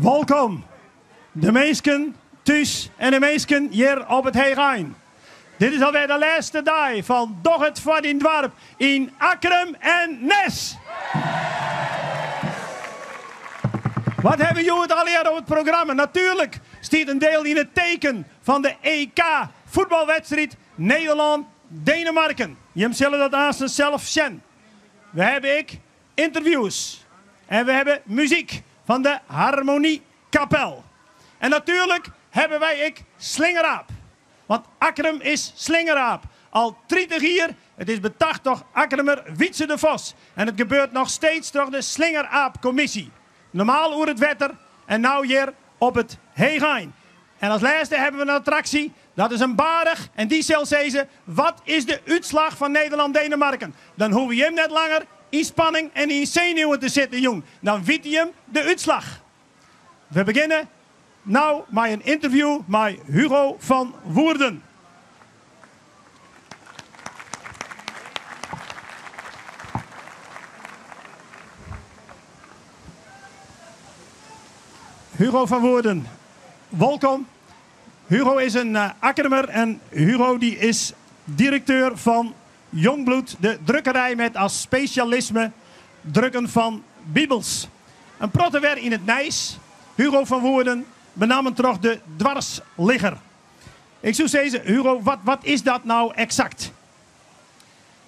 Wolkom, de minsken thús en de minsken hjir op it Heechein. Dit is alwer de lêste dei fan Doch it foar dyn doarp yn Akkrum en Nes! Wat hawwe we hjoed allegear op it programma? Natuerlik stiet in diel yn it teken fan de EK fuotbalwedstriid Nederlân-Denemarken. Jim sille dat aansten sels sjen. We hawwe ek ynterviews en we hawwe muzyk fan de Harmoniekapel. En natuerlik hawwe wy ek Slingeraap. Want Akkrum is Slingeraap. Al 30 jier, it is betocht troch Akkrumer Wietse de Vos. En it gebeurt noch steeds troch de Slingeraapkommissie. Normaal oer it wetter en no hjir op it Heechein. En as lêste hawwe we in attraksje, dat is in baarch en dy sil sizze, wat is de útslach fan Nederlân-Denemarken? Dan hoege jim net langer yn spanning en yn senuwen te sitten jûn, dan witte jim de útslach. We begjinne no mei in ynterview mei Hugo van Woerden. Hugo van Woerden, wolkom. Hugo is in Akkrumer en Hugo dy is direkteur fan Jongbloed, de drukkerij met as spesjalisme drukken fan bibels. In protte wer yn it nijs, Hugo van Woerden, benammen troch de dwarsligger. Ik soe sizze, Hugo, wat, wat is dat no eksakt?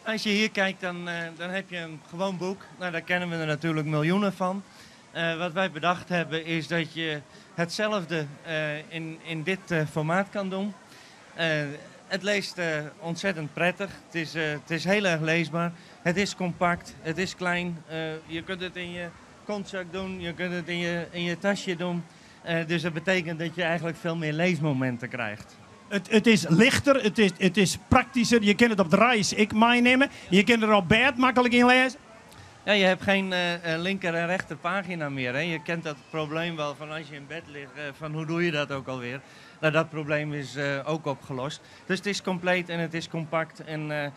Als je hier kijkt, dan, eh, dan heb je een gewoon boek. Nou, daar kennen we er natuurlijk miljoenen van. Uh, wat wij bedacht hebben is dat je hetzelfde uh, in, in dit uh, formaat kan doen. het leest ontzettend prettig. Het is, het is heel erg leesbaar. Het is compact, het is klein. je kunt het in je kontzak doen, je kunt het in je, in je tasje doen. dus dat betekent dat je eigenlijk veel meer leesmomenten krijgt. It, it is lichter, it is, it is praktysker. Je kin it op de reis ek meinimme. Je kin der op bêd maklik yn lêze. Ja, je hebt geen uh, linker en rechter pagina meer. Hè. Je kent dat probleem wel van als je in bed ligt, uh, van hoe doe je dat ook alweer. Nou, dat probleem is uh, ook opgelost. Dus het is compleet en het is compact. En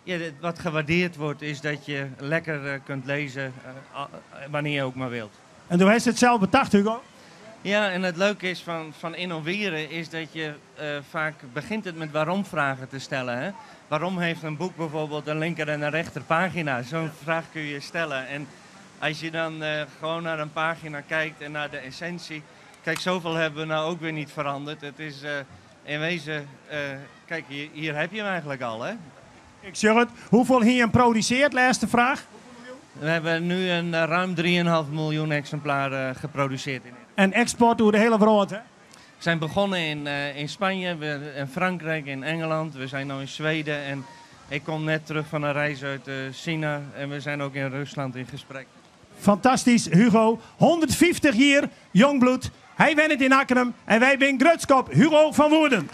ja, wat gewaardeerd wordt is dat je lekker kunt lezen wanneer je ook maar wilt. En do hast it sels betocht, Hugo? Ja, en het leuke is van, van innoveren is dat je uh, vaak begint het met waarom vragen te stellen. Hè? Waarom heeft een boek bijvoorbeeld een linker en een rechter pagina? Zo'n vraag kun je stellen. En als je dan uh, gewoon naar een pagina kijkt en naar de essentie. Kijk, zoveel hebben we nou ook weer niet veranderd. Het is uh, in wezen, kijk, hier, hier heb je hem eigenlijk al, hè? Ik sjoch it. Hoefolle ha jim produsearre, lêste fraach? We hebben nu een ruim 3,5 miljoen exemplaren geproduceerd. In En eksport oer de hiele wrâld, hè? We zijn begonnen in, uh, in Spanje, we, in Frankrijk, in Engeland. We zijn nu in Zweden en ik kom net terug van een reis uit uh, China. En we zijn ook in Rusland in gesprek. Fantastysk, Hugo. 150 jier, Jongbloed. Hy wennet yn Akkrum en wy binne grutsk op Hugo van Woerden.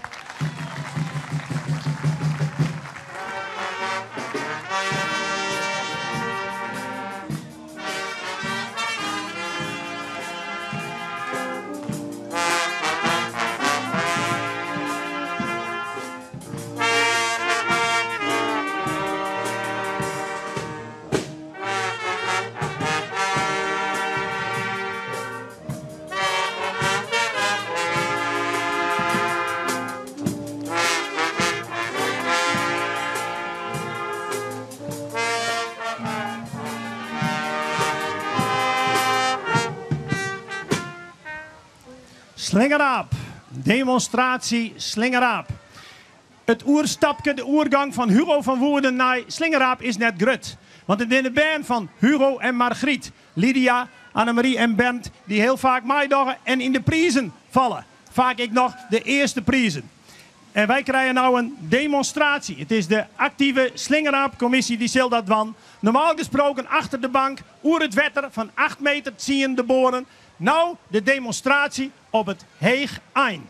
Slingeraap. Demonstratie Slingeraap. It oerstapke, de oergong fan Hugo van Woerden nei Slingeraap is net grut. Want it binne de bern fan Hugo en Margriet, Lydia, Annemarie en Bernd, dy't hiel faak meidogge en yn de prizen falle. Faak ek noch de earste prizen. En wy krije no in demonstraasje. It is de aktive Slingeraapkommisje dy sil dat dwaan. Normaal gesproken achter de bank, oer it wetter fan 8 meter 10 de boaren. No de demonstraasje op it Heechein.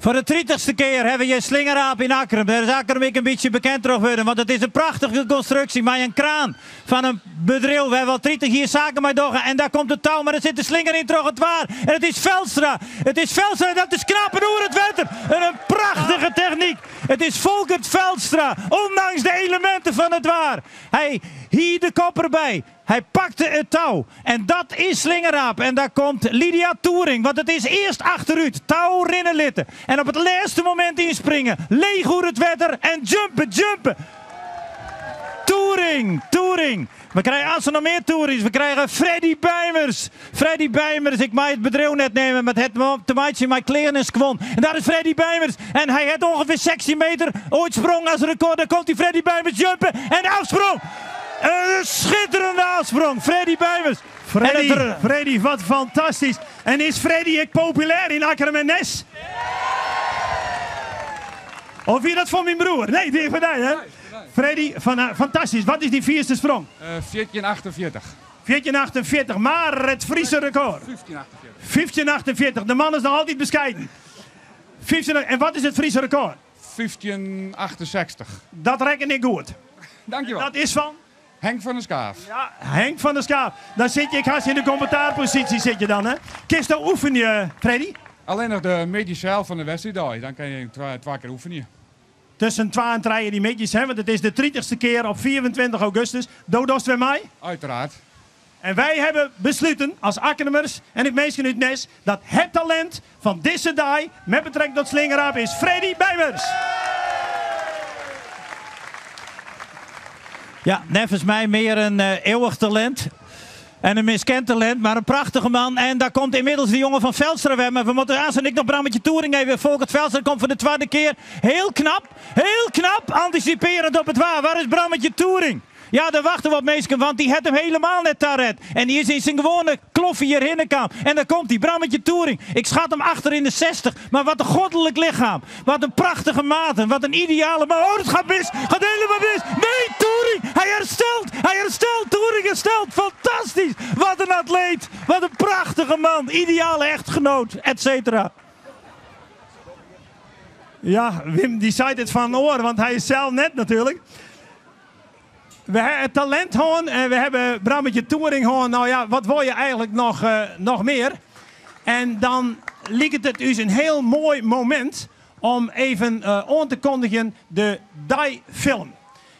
Foar de tritichste kear hawwe we hjir Slingeraap yn Akkrum. Dêr is Akkrum ek in bytsje bekend troch wurden, want it is in prachtige konstruksje mei in kraan fan in bedriuw wêr't we al 30 jier saken mei dogge. En dêr komt it tou, mar der sit de slinger yn troch it waar. En it is Velstra! It is Velstra en dat is knap en oer it wetter! En in prachtige technyk! It is Folkert Velstra, ûndanks de eleminten fan it waar. Hy. Hie de kop derby. Hy pakte it tou. En dat is Slingeraap. En daar komt Lydia Toering. Want it is earst achterút. Tou rinne litte. En op it lêste momint ynspringe. Leech oer it wetter en jumpe, jumpe. Toering, Toering. We krije aanst noch mear Toerings. We krije Freddy Beimers. Freddy Beimers, ik mei it bedriuw net neame, mar it hat te meitsjen mei klean en skuon. En daar is Freddy Beimers. En hy hat ûngefear 16 meter oait sprong as rekord. Daar komt die Freddy Beimers jumpen en afsprong. Een schitterende afsprong, Freddy Beimers. Freddy, Freddy, wat fantastysk. En is Freddy ek populêr yn Akkrum en Nes? Of wie dat foar myn broer? Nee, dy foar dy, hè? Freddy, fan, eh, fantastysk. Wat is dyn fierste sprong? Uh, 1448. 1448, mar it Fryske rekord. 1548. 1548, de man is noch altyd beskeiden. 15, en wat is it Fryske rekord? 1568. Dat rekken ik goed. Dankjewel. Dat is fan? Henk van der Skaaf. Ja, Henk van der Skaaf. Dan sit je ik hast yn de kommentaarposysje sit je dan, hè? Kinsto oefenje, Freddy? Allinnich de middei sels fan de wedstriiddei, dan kin je twa kear oefenje. Tusken twa en trije dy middeis, hè? Want it is de tritichste kear op 24 augustus. Do dochst wer mei? Uiteraard. En wy hawwe besluten as Akkrumers en ek minsken út Nes dat het talint fan dizze dei met betrekking tot Slingeraap is Freddy Beimers. Ja, neffens my mear in eeuwig talint. En in miskend talint, mar in prachtige man. En daar komt ynmiddels de jonge fan Veldstra wer. Mar we moatte aanst ek noch Brammetje Toering even. Folkert Veldstra komt foar de twadde kear. Hiel knap, hiel knap antisipearjend op it waar. Wêr is Brammetje Toering? Ja, dêr wachtsje wat minsken, want dy hat him hielendal net taret. En dy is yn syn gewoane kloffie hjirhinne kaam. En dêr komt hy, Brammetje Toering. Ik skat him achter yn de 60, mar wat in godlik lichem. Wat in prachtige maten, wat in ideale man. Oh, it giet mis, giet hielendal mis. Nee, Toering, hy herstelt, hy herstelt, Toering herstelt. Fantastysk, wat in atleet, wat in prachtige man. Ideale echtgenoot, et cetera. Ja, Wim dy seit it fan oar, want hy is sels net natuerlik. We hawwe it talint hân en we hawwe Brammetje Toering hân. No ja, wat wolle je eigenlik noch, noch mear? En dan liket it ús in hiel moai momint om even oan te kondigjen de deifilm.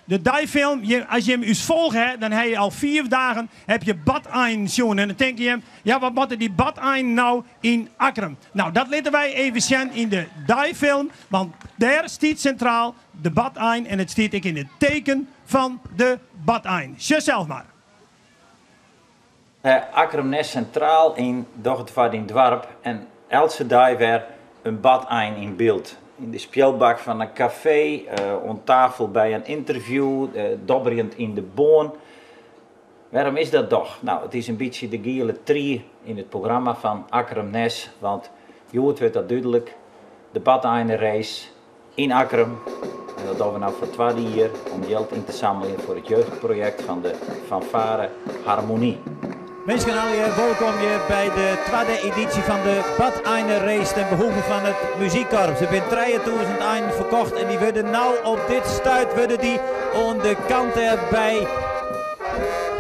De deifilm, as jim ús folge ha, dan ha je al fiif dagen heb je Badeinen sjoen. En dan tinke jim, ja wat moatte dy Badeinen no yn Akkrum? No, dat litte wy even sjen yn de deifilm, want dêr stiet sintraal de Badein en it stiet ek yn it teken fan de Badein. Sjoch sels mar. Akkrum Nes sintraal yn Doch it foar dyn doarp en eltse dei wer in Badein yn byld. Yn de spjelbak fan in kafee, oan tafel by in ynterview, dobberjend yn de Boarn. Wêrom is dat dochs? No, it is in bytsje de giele trie yn it programma fan Akkrum Nes, want hjoed wurdt dat dúdlik, de Badeinerace yn Akkrum. En dat dogge we no foar it twadde jier om jild yn te sammeljen foar it jeugdprojekt fan de Fanfare Harmonie. Minsken allegear, wolkom hjir by de twadde edysje fan de Badeinerace ten behoeve fan it muzykkorps. Der binne 3000 einen ferkocht en dy wurde no op dit stuit wurde dy oan de kant by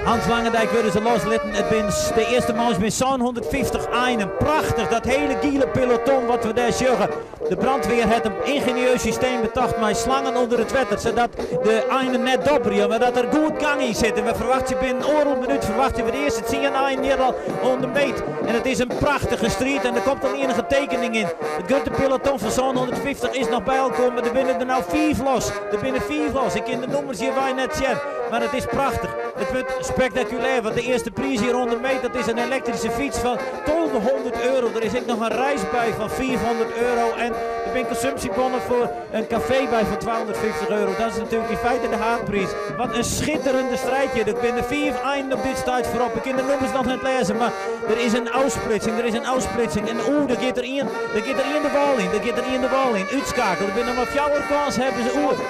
Hans Langendijk wurde se loslitten. It binne de earste manche binne 750 einen. Prachtich, dat hiele giele peloton wat we dêr sjogge. De brandweer hat in yngenieus systeem betocht mei slangen ûnder it wetter, sadat de einen net dobberje, mar dat der goed gang yn sit. En we ferwachtsje binnen oardel minút ferwachtsje we de earste tsien einen hjir al oan de meet. En it is in prachtige striid en der komt al ienige tekening yn. It grutte peloton fan 750 is noch by elkoar, mar der binne der no fiif los. Der binne fiif los. Ik kin de nûmers hjirwei net sjen, mar it is prachtich. It wurdt spektakulêr, want de earste priis hjir oan de meet dat is in elektryske fyts fan 1200 euro. Der is ek noch in reis by fan 500 euro en der binne konsumpsjebonnen foar in kafee by fan 250 euro. Dat is natuerlik yn feite de haadpriis. Wat in skitterende striid hjir. Der binne fiif einen op dit stuit foarop. Ik kin de nûmers noch net lêze, mar der is in ôfsplitsing. Der is in ôfsplitsing. En oeh, der giet der ien, der giet der ien de wâl yn. Der giet der ien de wâl yn. Útskeakele. Der binne noch mar fjouwer kânshawwers oer.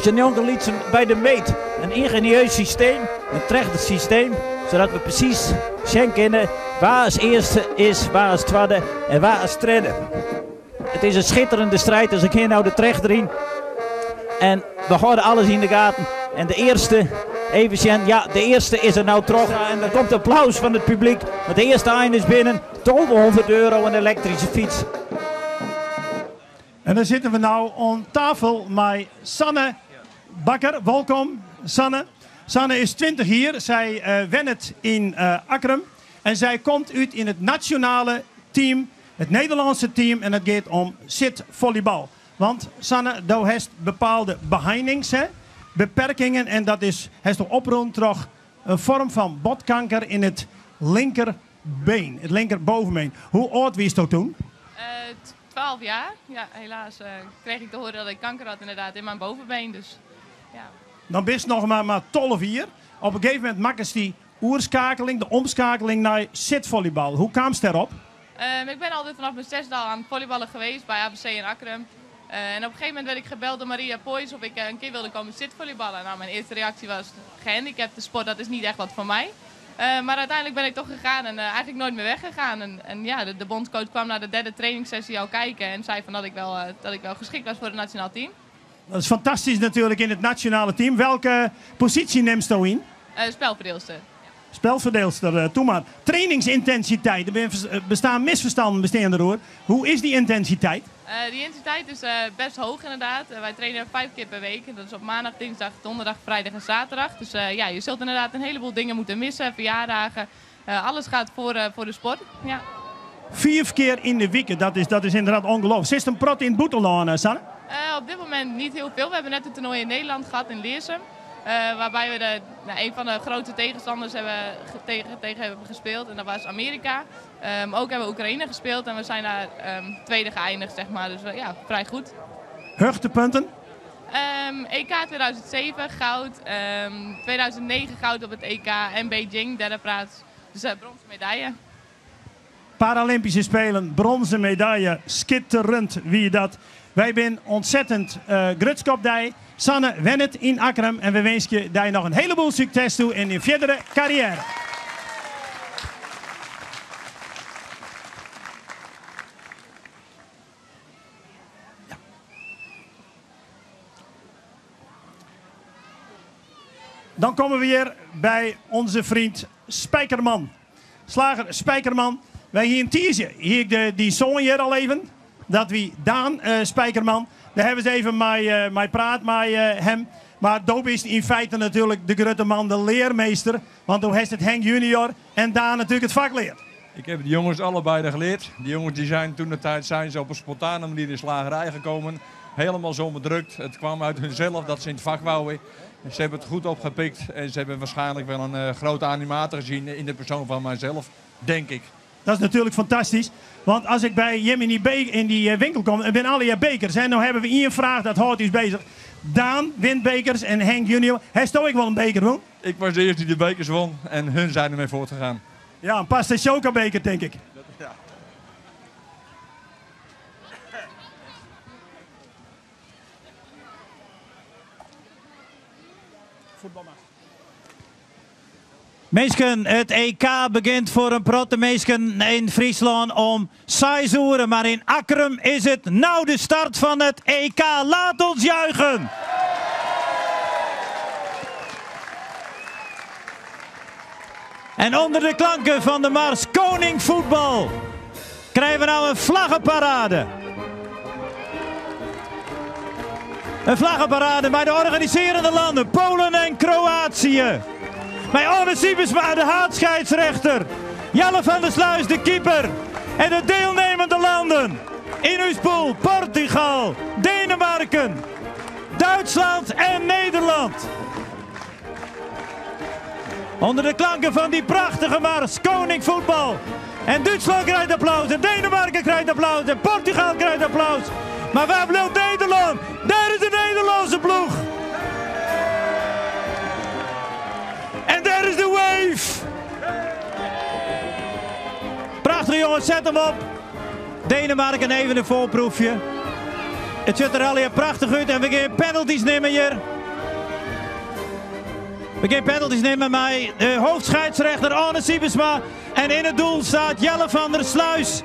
Njonkenlytsen by de meet in yngenieus systeem, in trechtersysteem, sadat we presys sjen kinne wa as earste is, wa as twadde en wa as tredde. It is in skitterende striid, dus ik gean no de trechter yn. En we hâlde alles yn de gaten. En de earste, even sjen, ja, de earste is der no troch. En der komt applaus fan it publyk, want de earste ein is binnen. 1200 euro, in elektryske fyts. En dan sitte we no oan tafel mei Sanne Bakker. Wolkom, Sanne. Sanne is 20 jier, sy wennet yn Akkrum en sy komt út yn it nasjonale team, it Nederlânske team en it giet om sitfollybal. Want Sanne, do hast bepaalde beheinings, hè? Beperkingen en dat is, hast do oprûn troch in foarm fan botkanker yn it linkerbeen, it linkerbovenbeen. Hoe âld wiesto toen? 12 jaar. Ja, helaas kreeg ik te horen dat ik kanker had inderdaad in mijn bovenbeen. Dus, ja. Dan bist noch mar mar 12 jier. Op in gegeven momint makkest dy oerskeakeling, de omskeakeling nei sitfollybal. Hoe kaamst dêrop? Ik ben altijd vanaf mijn zesde al aan het volleyballen geweest bij ABC in Akkrum. En op een gegeven moment werd ik gebeld door Maria Poys of ik een keer wilde komen zitvolleyballen. Nou, mijn eerste reactie was gehandicapte sport, dat is niet echt wat voor mij. Maar uiteindelijk ben ik toch gegaan en eigenlijk nooit meer weggegaan. En ja, de bondscoach kwam na de derde trainingssessie al kijken en zei van dat ik wel geschikt was voor het nationaal team. Dat is fantastysk natuerlik yn it nasjonale team. Welke posysje nimsto yn? Spelferdielster. Spelferdielster, toe mar. Trainingsyntensiteit, der binne bestean misferstannen bestean deroer. Hoe is dy yntensiteit? Die intensiteit is best hoog inderdaad. Wij trainen 5 keer per week. Dat is op maandag, dinsdag, donderdag, vrijdag en zaterdag. Dus ja, je zult inderdaad een heleboel dingen moeten missen. Verjaardagen. Alles gaat voor de sport. Ja. 5 kear yn de wike, dat is ynderdaad ûngelooflik. Sitst in protte yn it bûtenlân, Sanne? Op dit moment niet heel veel. We hebben net een toernooi in Nederland gehad, in Leersum. Waarbij we de, nou, een van de grote tegenstanders hebben tegen hebben gespeeld. En dat was Amerika. Ook hebben we Oekraïne gespeeld en we zijn daar tweede geëindigd, zeg maar. Dus ja, vrij goed. Hichtepunten? EK 2007 goud, 2009 goud op het EK en Beijing, derde plaats. Dus bronzen medaille. Paralympische Spelen, bronzen medaille, skitterend wie dat. Wy binne ontzettend grutsk op dy. Sanne wennet yn Akkrum en we winskje dy noch in heleboel sukses ta yn dyn fierdere karriêre. Ja. Dan komme we hjir by onze vriend Spijkerman. Slager Spijkerman. Wy hiene tiisdei, hie ik de, dy soan hjir al even. Dat wie Daan Spijkerman. Dêr hawwe we even mei praat mei him. Mar do bist yn feite natuerlik de grutte man, de learmaster. Want do hast it Henk junior en Daan natuerlik it fak leard. Ik heb de jongens allebei geleerd. Die jongens die zijn toen de tijd zijn ze op een spontane manier in de slagerij gekomen. Helemaal zo bedrukt. Het kwam uit hunzelf dat ze in het vak wouden. Ze hebben het goed opgepikt en ze hebben waarschijnlijk wel een grote animator gezien in de persoon van mijzelf, denk ik. Dat is natuerlik fantastysk. Want as ik by Jimmy B yn dy winkel kom, it binne allegear bekers. En no hawwe we ien fraach, dat hâldt ús beuzich. Daan wint bekers en Henk junior. Hasto ek wol in beker wûn? Ik was de eerste die de bekers won en hun zijn ermee voortgegaan. Ja, in Pasta Choca beker, tink ik. Ja. Minsken, it EK begjint foar in protte minsken yn Fryslân om seis oere, mar yn Akkrum is it no de start fan it EK. Laat ons juichen! En ûnder de klanken fan de mars Koning Voetbal krije we no in flaggeparade. In flaggeparade mei de organisearjende lannen Poalen en Kroatië. Mei Arne Siebersma, de haadskiedsrjochter. Jelle van der Sluis, de keeper. En de dielnimmende lannen. Yn ús pûl Portugal, Denemarken, Dútslân en Nederlân. Under de klanken fan dy prachtige mars, Koning Voetbal. En Dútslân krijt applaus, en Denemarken krijt applaus, en Portugal krijt applaus. Mar wêr bliuwt Nederlân? Dêr is de Nederlânske ploech. En dêr is de wave. Prachtich jonges, set him op. Denemarken even in foarproefje. It sjocht der allegear prachtich út en we geane penalties nimmen hjir. We geane penalties nimmen mei de hoofdscheidsrechter Arne Siebersma. En yn it doel stiet Jelle van der Sluis.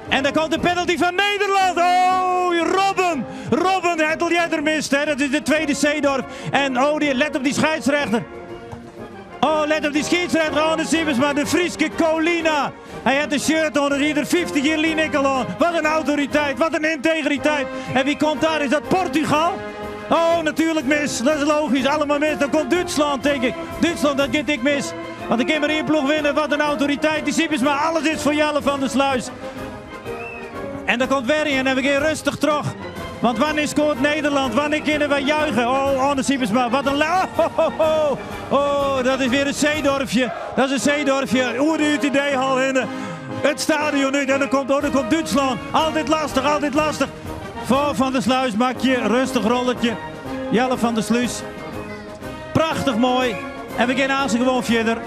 En dan komt de penalty fan Nederlân. Oh, Robben. Robben hat al earder mist. Hè? Dat is de tweede Seedorf. En oh, dy, let op dy skiedsrjochter. Oh, let op dy skiedsrjochter Arne Siebersma. De Fryske Colina. Hy hat de shirt oan, dat hie er 50 jier lyn ek al oan. Wat in autoriteit, wat in yntegriteit. En wie komt dêr? Is dat Portugal? Oh, natuerlik mis. Dat is logysk. Allegear mis. Dan komt Dútslân, tink ik. Dútslân, dat giet ek mis. Want der kin mar ien ploech winne. Wat in autoriteit, dy Sybesma. Alles is foar Jelle van der Sluis. En der komt wer ien en we gean rêstich troch. Want wannear skoart Nederland? Wannear kinne wy juiche? Oh, Anne Sybesma, wat in... Oh, oh, oh, oh, dat is wer in Seedorfje. Dat is in Seedorfje. Oer de UTD-hal hinne. It stadion út en dan komt, oh, dan komt Dútslân. Altyd lestich, altyd lestich. Foar Van der Sluis makje, rêstich rolletje. Jelle van der Sluis. Prachtich moai. En we gean aanst gewoan fierder.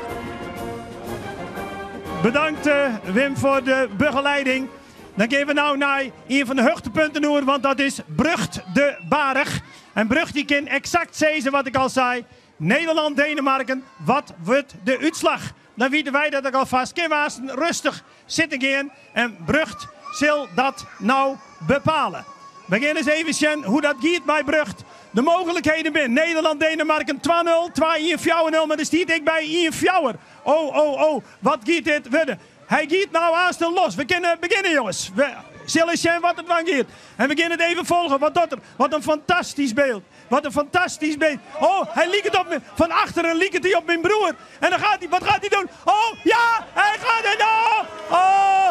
Bedankt Wim foar de begelieding. Dan gean we no nei ien fan de hichtepunten oer, want dat is Brugt de Baarch. En Brugt dy kin eksakt sizze wat ik al sei. Nederlân, Denemarken, wat wurdt de útslach? Dan witte wy dat ek alfêst. Kinne we aanst rêstich sitten gean en Brugt sil dat no bepale. We gean ris even sjen hoe't dat giet mei Brugt. De mooglikheden binne Nederlân, Denemarken 2-0, 2-1, 4-0, mar der stiet ek by 1-4. Oh, oh, oh, wat giet dit wurde? Hy giet no aanst los. We kinne begjinne, jonges. We sille sjen wat it dwaan giet. En we gean it even folgjen. Wat docht er? Wat in fantastysk byld. Wat in fantastysk byld. Oh, hy liket op my. Fan achteren liket hy op myn broer. En dan giet hy, wat giet hy dwaan? Oh, ja, hy giet en oh, oh.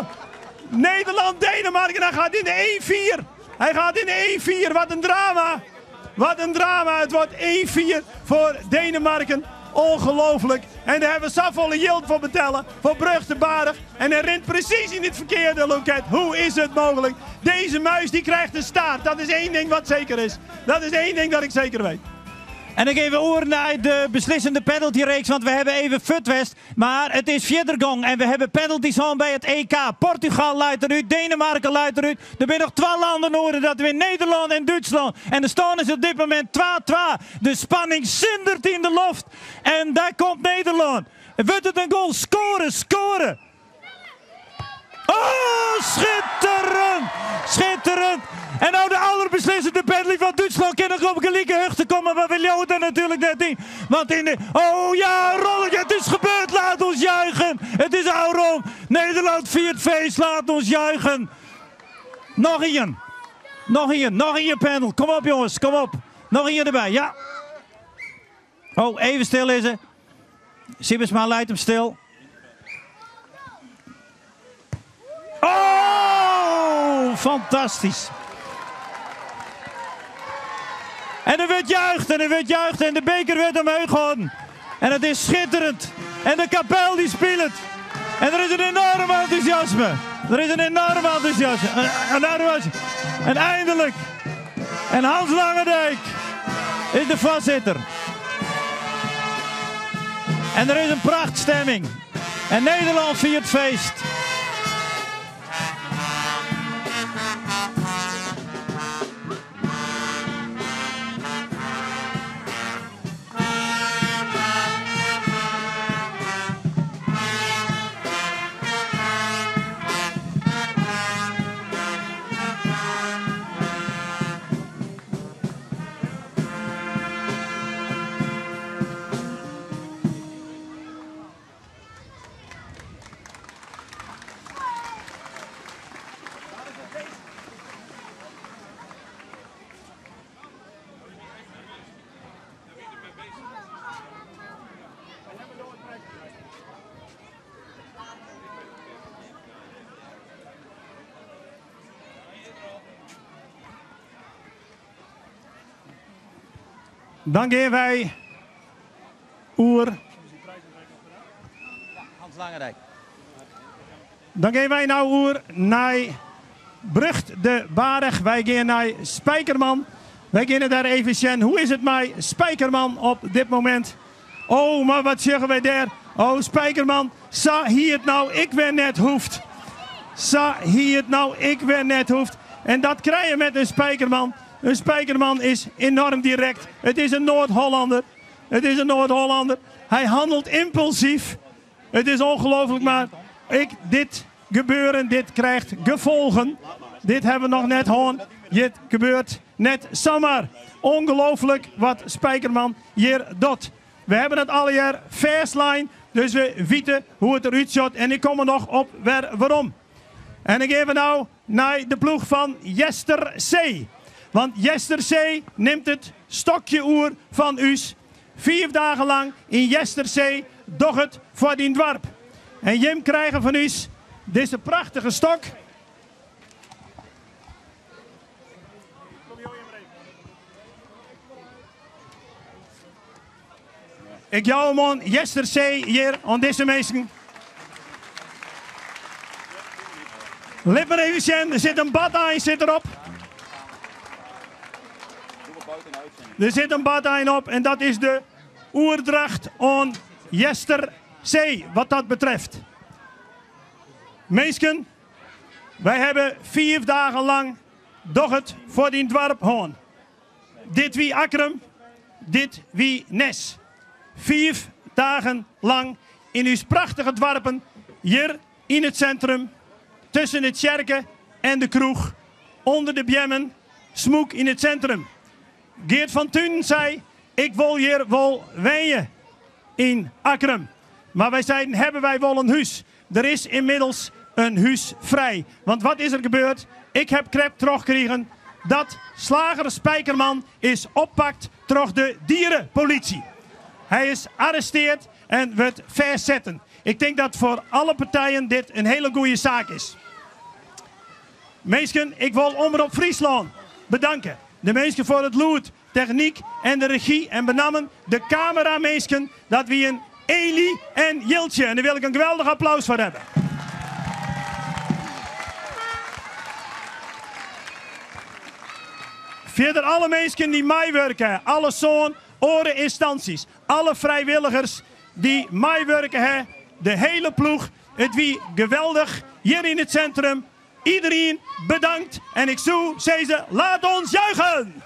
Nederlân, Denemarken, hy giet yn de 1-4. Hy giet yn de 1-4. Wat in drama. Wat in drama. It wurdt 1-4 foar Denemarken. Ongelooflik. En dêr hawwe we safolle jild foar betelle. Foar Brugt de Baarch. En hy rint presys yn it ferkearde loket. Hoe is it mooglik? Dizze muis dy krijt in staart. Dat is ien ding wat seker is. Dat is ien ding dat ik seker wit. En dan gean we oer nei de beslissende penaltyreeks, want we hawwe even fuort west. Mar it is fierder gong en we hawwe penaltys hân by it EK. Portugal leit derút, Denemarken leit derút. Der binne noch twa lannen oer, dat binne Nederlân en Dútslân. En de stân is op dit momint 2-2. De spanning sinderet yn de loft. En dêr komt Nederlân. Wurdt it in goal? Skoare, skoare! Oh, schitterend! Schitterend! En no de alderbeslissende penalty fan Dútslân kin noch op gelike hichte komme, mar we leauwe der natuerlik net yn. Want yn de... Oh ja, rolletje, it is gebeurd, laat ons juichen! It is ôfrûn. Nederlân fiert feest, laat ons juichen. Noch ien. Noch ien, noch ien panel. Kom op jonges, kom op. Noch ien derby, ja. Oh, even stillizze. Sybesma leit him stil. Oh, fantastysk. En der wurdt juicht en der wurdt juicht en de beker wurdt omheech holden. En it is skitterjend. En de kapel dy spilet. En der is in enoarm entûsjasme. Der is in enoarm entûsjasme. Een enorm En eindelijk. En Hans Langendijk is de foarsitter. En der is in prachtstimming. En Nederlân fiert feest. Dan gean wy oer. Hans Langendijk. Dan gean wy no oer nei Brugt de Baarch. Wy gean nei Spijkerman. Wy gean dêr even sjen. Hoe is it mei Spijkerman op dit momint? Oh, mar wat sjogge wy dêr? Oh, Spijkerman, sa hie it no ek wer net hoegd. Sa hie it no ek wer net hoegd. En dat krije je mei in Spijkerman. In Spijkerman is enoarm direkt. It is in Noard-Hollander. It is in Noard-Hollander. Hy hannelet ympulsyf. It is ongelooflik, mar ik, dit gebeuren, dit krijt gefolgen. Dit hawwe we noch net hân. Dit gebeurt net samar. Ongelooflik wat Spijkerman hjir docht. We hawwe it allegear fêstlein, dus we witte hoe't it derút sjocht. En ik kom der noch op wer werom. En dan gean we no nei de ploech fan Jester C. Want Jester C nimt it. stokje oer fan ús. Fiif dagen lang yn Jestersee, doch it foar dyn doarp. En jim krijge fan ús dizze prachtige stok. Ik jou him oan Jestersee hjir, oan dizze minsken. Lit mar even sjen, der sit in badein sit derop. Der sit in badein op en dat is de oerdracht oan Jestersee wat dat betreft. Minsken, wy hawwe fiif dagen lang Doch it foar dyn doarp hân. Dit wie Akkrum, dit wie Nes. Fiif dagen lang yn ús prachtige doarpen, hjir yn it sintrum, tusken de tsjerke en de kroech, ûnder de beammen, smûk yn it sintrum. Geert van Tuinen sei, ik wol hjir wol wenje yn Akkrum. Mar wy seiden, hawwe wy wol in hús? Der is ynmiddels in hús frij. Want wat is der gebeurd? Ik heb krekt trochkrigen dat slager Spijkerman is oppakt troch de dierenpolitie. Hy is arresteard en wurdt fêstsetten. Ik tink dat foar alle partijen dit in hiele goede saak is. Minsken, ik wol Omrop Fryslân bedanke. De minsken foar it lûd, technyk en de regy en benammen de kameraminsken, dat wienen Eli en Jiltsje. En dêr wil ik in geweldich applaus foar hawwe. Fierder alle minsken dy't meiwurke, alle sân oare ynstansjes, alle frijwilligers dy't meiwurke ha, de hiele ploech. It wie geweldich hjir yn it sintrum. Iedereen bedankt en ik soe sizze, laat ons juichen!